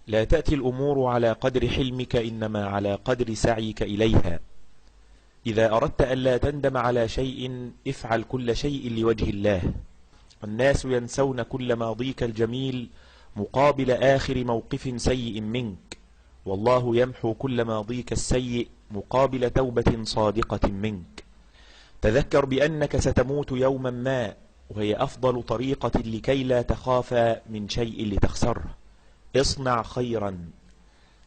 لا تأتي الأمور على قدر حلمك، إنما على قدر سعيك إليها. إذا أردت ألا تندم على شيء افعل كل شيء لوجه الله. الناس ينسون كل ماضيك الجميل مقابل آخر موقف سيء منك، والله يمحو كل ماضيك السيء مقابل توبة صادقة منك. تذكر بأنك ستموت يوما ما، وهي أفضل طريقة لكي لا تخاف من شيء لتخسره. اصنع خيرا،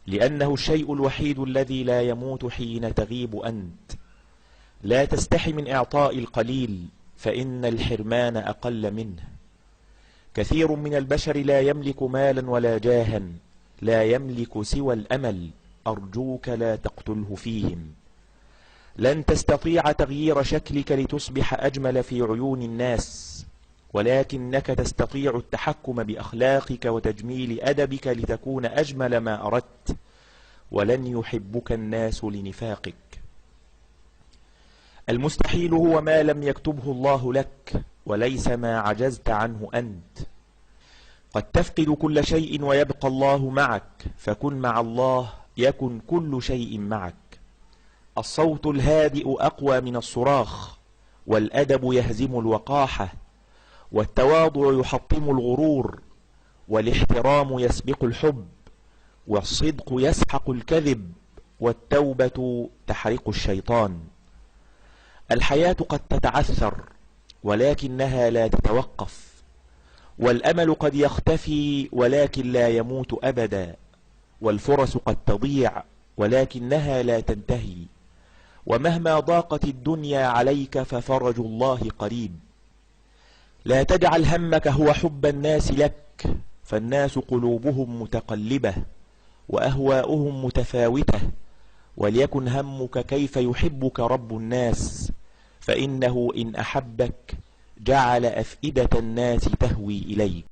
لأنه الشيء الوحيد الذي لا يموت حين تغيب أنت. لا تستحي من إعطاء القليل، فإن الحرمان أقل منه. كثير من البشر لا يملك مالا ولا جاها، لا يملك سوى الأمل، أرجوك لا تقتله فيهم. لن تستطيع تغيير شكلك لتصبح أجمل في عيون الناس، ولكنك تستطيع التحكم بأخلاقك وتجميل أدبك لتكون أجمل ما أردت، ولن يحبك الناس لنفاقك. المستحيل هو ما لم يكتبه الله لك، وليس ما عجزت عنه أنت. قد تفقد كل شيء ويبقى الله معك، فكن مع الله يكن كل شيء معك. الصوت الهادئ أقوى من الصراخ، والأدب يهزم الوقاحة، والتواضع يحطم الغرور، والاحترام يسبق الحب، والصدق يسحق الكذب، والتوبة تحرق الشيطان. الحياة قد تتعثر ولكنها لا تتوقف، والأمل قد يختفي ولكن لا يموت أبدا، والفرص قد تضيع ولكنها لا تنتهي، ومهما ضاقت الدنيا عليك ففرج الله قريب. لا تجعل همك هو حب الناس لك، فالناس قلوبهم متقلبة وأهواؤهم متفاوتة، وليكن همك كيف يحبك رب الناس، فإنه إن أحبك جعل أفئدة الناس تهوي إليك.